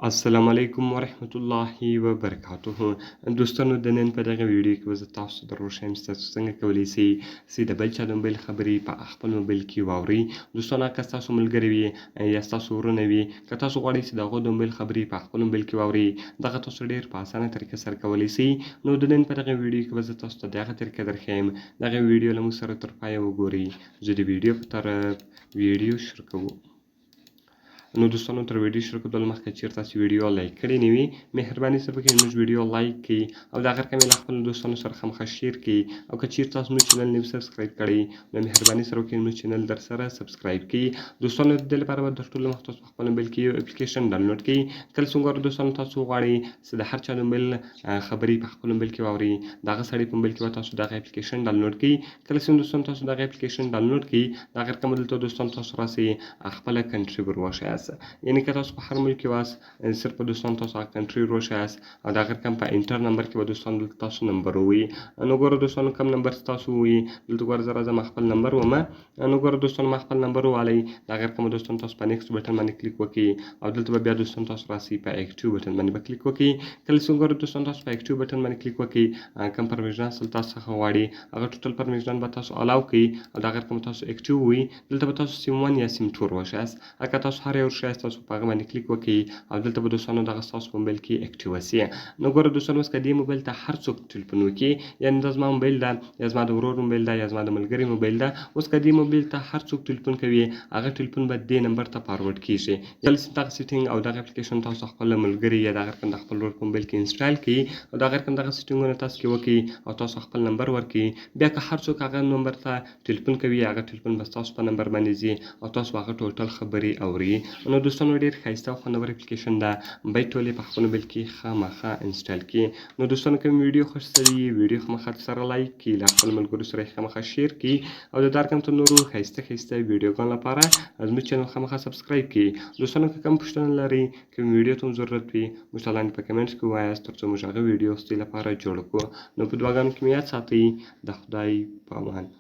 السلام علیکم ورحمت الله وبرکاته. دوستانو، د نن په دغه ویډیو کې به زه تاسو در وښیم چې تاسو څنګه کولی شئ چې د بل چا د موبایل خبرې په خپل موبایل کې واورئ. دوستانو، که ستاسو ملګري وي یا ستاسو وروڼه وي، که تاسو غواړئ چې د هغو د موبایل خبرې په خپل موبایل کې واورئ، دغه تاسو ډېر په اسانه طریقه سره کولی شئ. نو د نن په دغه ویډیو کې به زه تاسو ته دغه طریقه درښیم. دغه ویډیو له موږ سره تر پایه وګورئ. زه د ویډیو په طرف ویډیو شروع کوو. نو دوستانو، تر ویډیو شروع کولو مخکې چیرته تاسو ویډیو لایک کړی نه وي، مهرباني سره وکړئ موږ ویډیو لایک کړئ او دا غیر کمې له خپلو دوستانو سره خامخا share کړئ. او که چیرته تاسو موږ channel نه subscribe کړئ، نو مهرباني سره وکړئ موږ channel در سره subscribe کړئ. دوستانو، د دې لپاره به تر ټولو مخکې تاسو په خپل موبایل کې یو اپلیکیشن ډاونلوډ کړئ. کله چې وګورئ دوستانو، تاسو غواړئ چې د هر چا د موبایل خبرې په خپل موبایل کې واورئ، د هغه سړي په موبایل کې به تاسو دغه اپلیکیشن ډاونلوډ کړئ. کله چې دوستانو تاسو دغه اپلیکیشن ډاونلوډ کړئ، دا غیر کوم دلته دوستانو تاسو راسئ، خپله country ور وښیاست. یعنی که تاسو په هر ملک کې واست، صرف دوستان تاسو هغه country ور وښیاست او دا غیر کوم په enter number کې به دوستان دلته تاسو نمبر ووایي. نو ګوره دوستانو، کوم نمبر چې تاسو ووایي، دلته ګوره زه راځم خپل نمبر ومه. نو ګوره دوستانو، ما خپل نمبر ووالئ. دا غیر کوم دوستان تاسو په next button باندې کلیک وکړئ او دلته به بیا دوستان تاسو راسئ، په active button باندې به کلیک وکړئ. کله چې ګوره دوستان تاسو په active button باندې کلیک وکړئ، کوم permission تاسو څخه غواړي، هغه total permission به تاسو allow کړئ او دا غیر کوم تاسو active وي. دلته به تاسو SIM 1 یا SIM 2 وښیاست. که تاسو هر یو وښیاست، تاسو په هغه باندې کلیک وکړئ او دلته به دوستانو دغه ستاسو په موبایل کې active سي. نو ګوره دوستانو، اوس که دې موبایل ته هر څوک ټلیفون وکړي، یعنې دا زما موبایل ده یا زما د ورور موبایل ده یا زما د ملګري موبایل ده، اوس که دې موبایل ته هر څوک ټلیفون کوي، هغه ټلیفون به دې نمبر ته forward کیږي. کله چې دغه setting او دغه اپلیکیشن تاسو خپل ملګري یا دغه رقم د خپل ورور په موبایل کې install کړئ او دغه رقم دغه setting ونه تاسو کې وکړئ او تاسو خپل نمبر ورکړئ، بیا که هر څوک هغه نمبر ته ټلیفون کوي، هغه ټلیفون به ستاسو په نمبر باندې ځي او تاسو هغه total خبرې اوري. نو دوستانو، ډېر ښایسته او خوندور اپلیکیشن ده، باید ټول یې په خپل موبایل کې خامخا install کړي. نو دوستانو، که ویډیو خوښ سوي، ویډیو خامخا سره لایک کړئ، له خپل ملګرو سره یې خامخا share کړئ او د دا رقم تر نورو ښایسته ښایسته ویډیوګانو لپاره زموږ channel خامخا subscribe کړئ. دوستانو، که کوم پوښتنه لرئ، کوم ویډیو ته مو ضرورت وي، موږ ته لاندې په comments کې ووایاست، تر څو موږ هغه ویډیو ستاسو لپاره جوړ کړو. نو په دعاګانو کې مې یاد ساتئ. د خدای په امان.